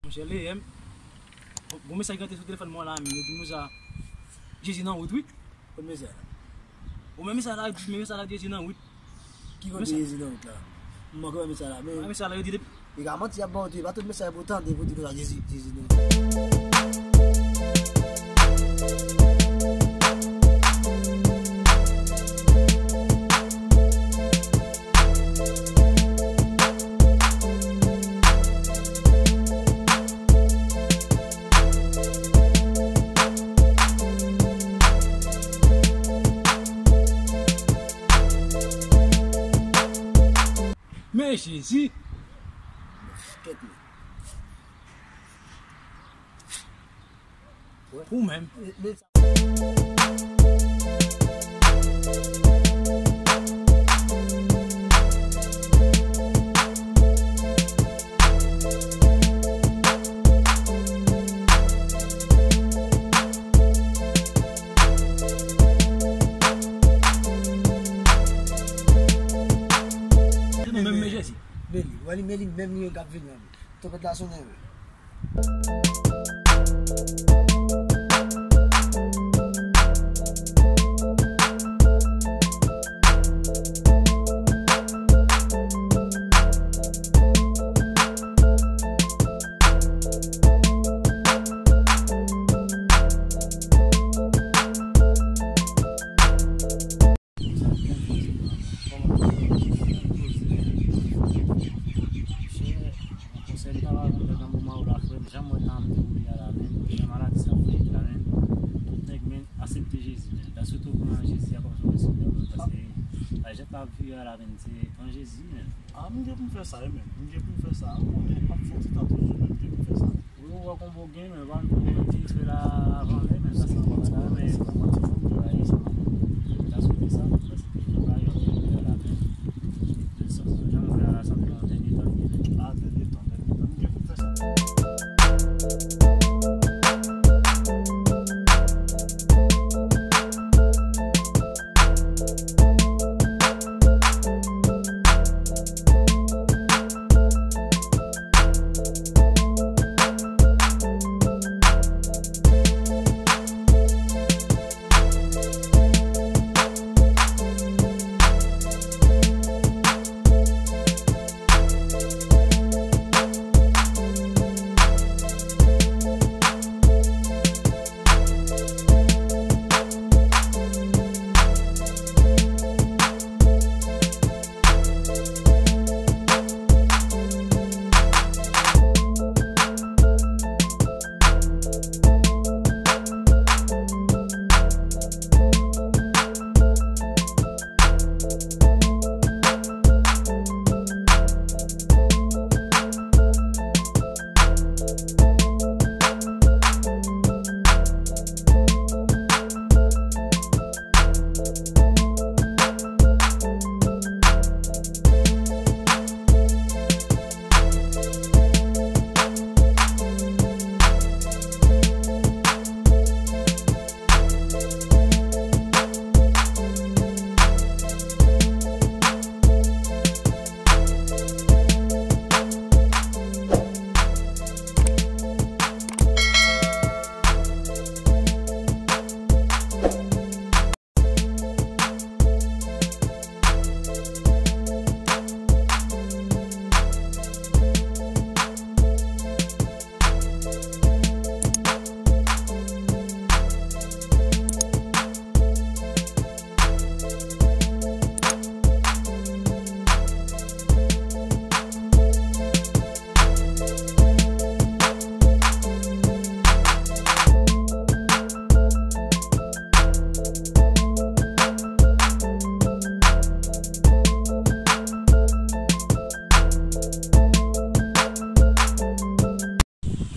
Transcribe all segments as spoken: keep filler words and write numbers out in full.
Monchè, Leyè, gon mesaj ki rantre sou telefòn mwen la, men yo di m konsa, Jezi nan wout, wi. Kot mesaj la? Ou men mesaj la, men mesaj la, Jezi nan wout. Ki kote Jezi nan wout la? M manke wè mesaj la, men mesaj la, yo di depi. Li ka manti, y ap ba w tou, e pa tout mesaj pou w tande, pou w di konsa, Jezi, Jezi nan wout. Men Jezi. Kèt men. Ou menm. Se nou menm, men Jezi. Men li, wè li, men li menm li menm k ap vini an. Twonpèt la sonnen, wi. Konsèy m ta ba yon nèg nan moman ou la, frè m, jan m wè tan ap dewoule a la, men, jan maladi sa ap fè la, men, tout nèg, men, asepte Jezi, men. Paske tou pran Jezi a kòm sovè sou tè, men, paske lajèt la ap vire a la, men, se pran Jezi, men. A, m gen pou m fè sa, wi, men. M gen pou m fè sa. Ou konnen, m ap fè ti tan toujou, men m gen pou m fè sa. Wi, ou wè konbo gen, men pa ann pran ti fè la avan lè, men sa se pa sa, men se pa manti, fò m travay sa. M ta swete sa, paske yo pa yo fè la, men de sòt, jan m wè a la, sanble yon dènye tan li gen. A, dènye tan, dènye tan. M gen pou m fè sa.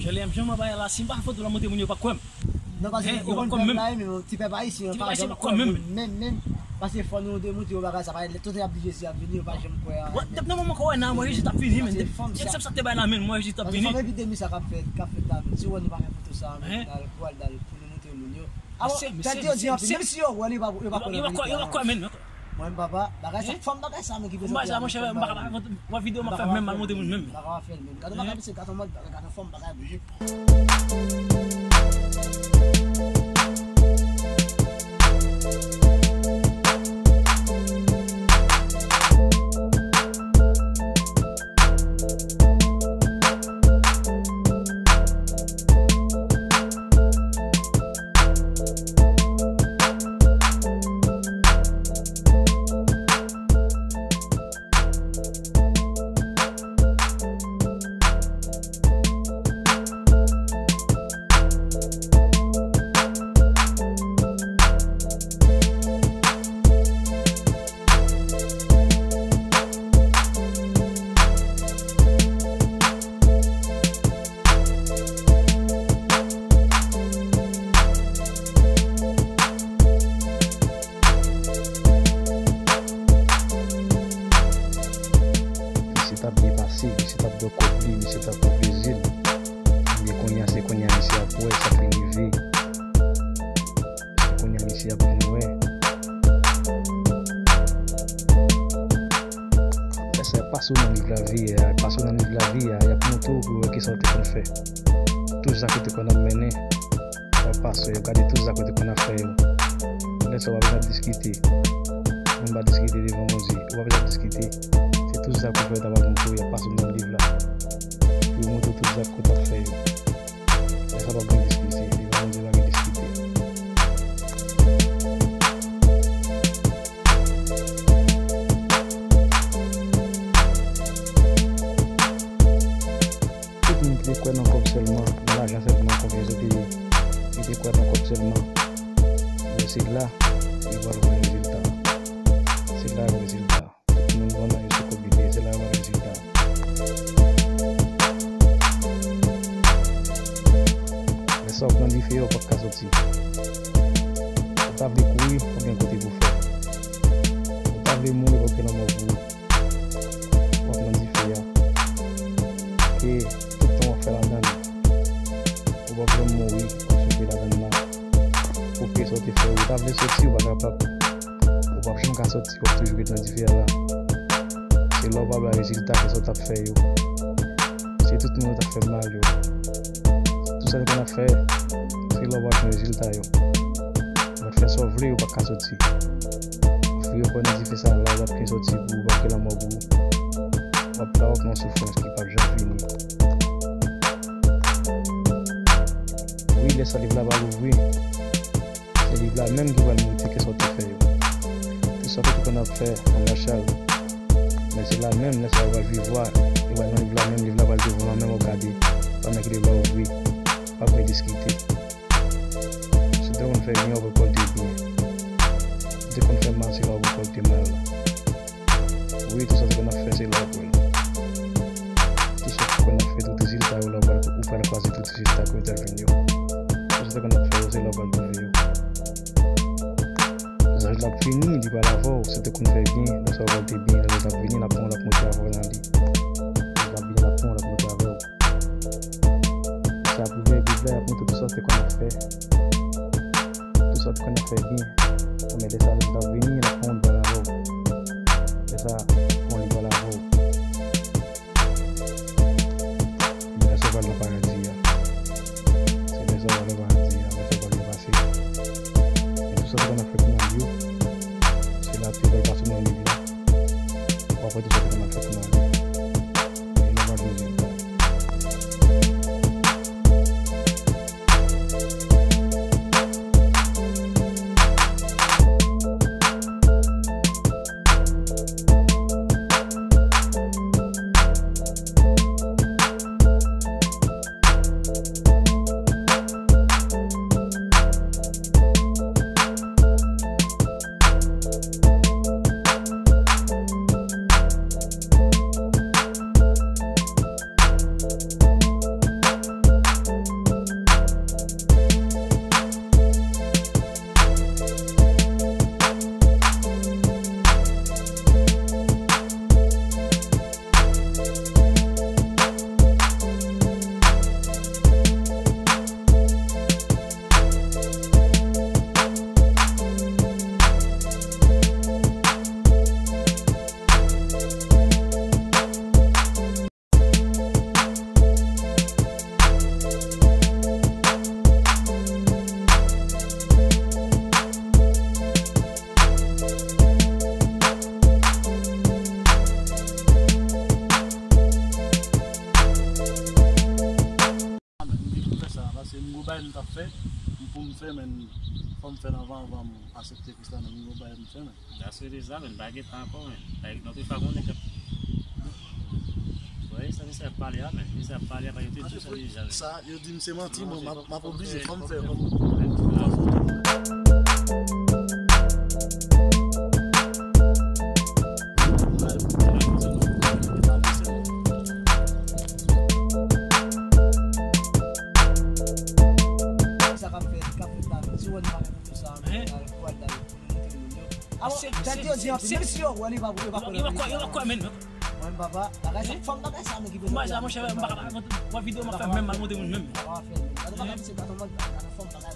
Jèlè m, jan mwen bay la, si m pa fè foto la montre moun yo pa kwè m. Non, paske yo konn pèp la, men ti pèp ayisyen an pa janm kwè moun menm, menm. Paske fò nou demontre yo bagay sa, paske tout y ap di Jezi ap vini, yo pa janm kwè a. Depi nan moman ke w wè nan mwen Jezi t ap vini, men. Depi sa te bay la men, mwen Jezi t ap vini. Paske fò epidemi sa k ap fèt, k ap fèt la, men. Si w wè nou pa fè foto sa, men, pou al, pou al dal, pou nou montre moun yo. A bon, tèt yo di anpil, menm si yo wè l, yo pa, yo pa kwè nan verite a. Yo pa kwè, men. Mwen, papa, bagay sa, fòm bagay sa, men ki bezwen fè monchè, m pa ka, w ap videyo m ap fè menm, m al montre moun menm. M pa ka fè l menm. Gade bagay, misye, gade mòd, gade fòm bagay, boujik. Misye t ap byen pase, misye t ap bwè kòb li, misye t ap pran plezi l. Men kounye a, se kounye a misye ap wè sa k vin rive. Se kounye a misye ap vin wè. Lè sa y ap pase w nan liv lavi a, y ap pase w nan liv lavi a, y ap montre w pou w wè kisa w te konn fè. Tout zak ou te konn ap mennen, y ap pase w, y ap gade tout zak ou te konn ap fè yo. Lè sa w pa bezwen ap diskite. Moun pa diskite devan Bondye. Ou pa bezwen ap diskite. Se tout zak ou fè yo ta pral montre w, y ap pase w nan liv la. Pou yo montre w tout zak ou t ap fè yo. Lè sa pa gen diskite, devan Bondye pa gen diskite. Tout moun ki te kwè nan kòb sèlman, nan lajan sèlman, konbyen yo te ye, ki te kwè nan kòb sèlman, men se la yo pral wè rezilta. Se la yo wè rezilta. Tout moun bon nan yo sou kòb li te ye, se la yo wè rezilta. Lè sa w ap nan dife a, ou p ap ka soti. Ou ta vle kouri, pa gen kote pou fè. Ou ta vle mouri, pa gen lanmò pou ou. W ap nan dife a. E tout tan w ap fè ladan l, ou p ap janm mouri, w ap soufri ladan l la. Pou pye sa w te fè, ou ta vle soti, ou pa kapab. Ou p ap janm ka soti, w ap toujou ret nan dife a la. Se la w pa wè rezilta ke sa w t ap fè yo. Se tout moun yo t ap fè mal yo. Tout sa w te konn ap fè, se la w pa jwenn rezilta yo. W ap fè sa w vle, yo pa ka soti. Fè yo pran nan dife sa la, w ap gen soti pou ou, w ap gen lanmò pou ou. W ap la, w ap nan soufrans ki p ap janm fini. Wi, lè sa liv la va louvri. Se liv la menm ki pral montre kisa w te fè yo. Tout sa w te konn ap fè, an lachal. Men se la menm, lè sa yo pral vivwa, yo pral nan liv la menm, liv la pral devan w la menm, w ap gade. Pandan ke liv la ouvri, w ap gen diskite. Si w te konn fè byen, w ap rekòlte byen. Si w te konn fè mal, se la w ap rekòlte mal la. Wi, tout sa w te konn ap fè, se la w ap wè l. Tout sa w te konn ap fè, tout rezilta yo la, ou pral, ou pral kwaze tout rezilta ke yo t ap jwenn yo. Tout sa w te konn ap fè yo, se la w pral twouve yo. Zanj la ap vini, li pral avè w, si w te konn fè byen, lè sa w rekòlte byen, lè zanj la ap vini, l ap pran w, l ap monte avè w nan li. Zanj la ap vini, l ap pran w, l ap monte avè w. Sa ap ouvè Bib la, y ap montre tout sa w te konn ap fè. Tout sa w te konn ap fè byen. Men lè sa, lè sa l ap vini, l ap pran yon liv avè w. Lè sa, pran yon liv avè w. Lè sa w pral nan paradi a. Se lè sa w pral nan paradi a, lè sa w pral byen pase. Men tout sa w te konn ap fè pou mal yo, se la tou yo pral pase w nan liv la. W ap wè tout sa w te konn ap fè pou mal yo. E la w pral jwenn rezilta. Bagay m t ap fè, m pou m fè, men fò m fè l anvan, anvan m aksepte Krisla nan nivo bagay m fè, men. Aksepte sa, men pa gen tan ankò, men. Lòt fwa, konnen k ap. Wi, sa misye ap pale a, men. Misye ap pale a, men yo te di sa deja, men. Sa, yo di m se manti, bon, m ap, m ap oblije, fò m fè, fò m, fò m fè. Sa k ap fèt, k ap fèt la, ti wè n pa gen pou sa, men, pou al la, pou nou montre moun yo. Alò, tèt yo di anpil, menm si yo wè li, yo pa kwè nan li. Yo pa kwè, men. Mwen, papa, bagay sa, fòm bagay sa, men ki pou imaj la, monchè, m pa ka, wè videyo m ap fè menm, m al montre moun menm. Papa, fè menm. Gade bagay misye, gade fòm bagay.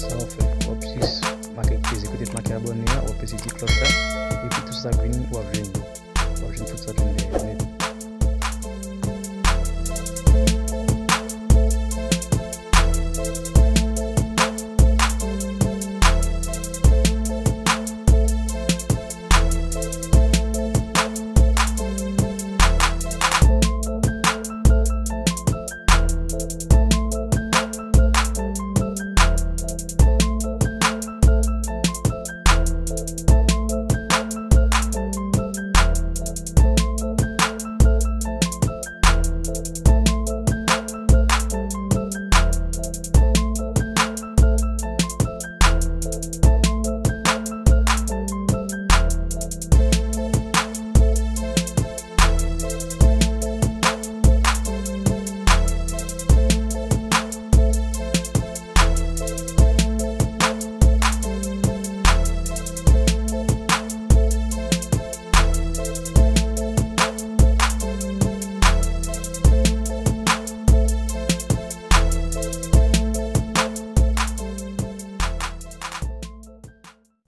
Sa w fè, w ap jis make peze kote t make abòne a, w ap peze ti klòch la, epi tout sa k vini, w ap jwenn yo. W ap jwenn tout sa k vini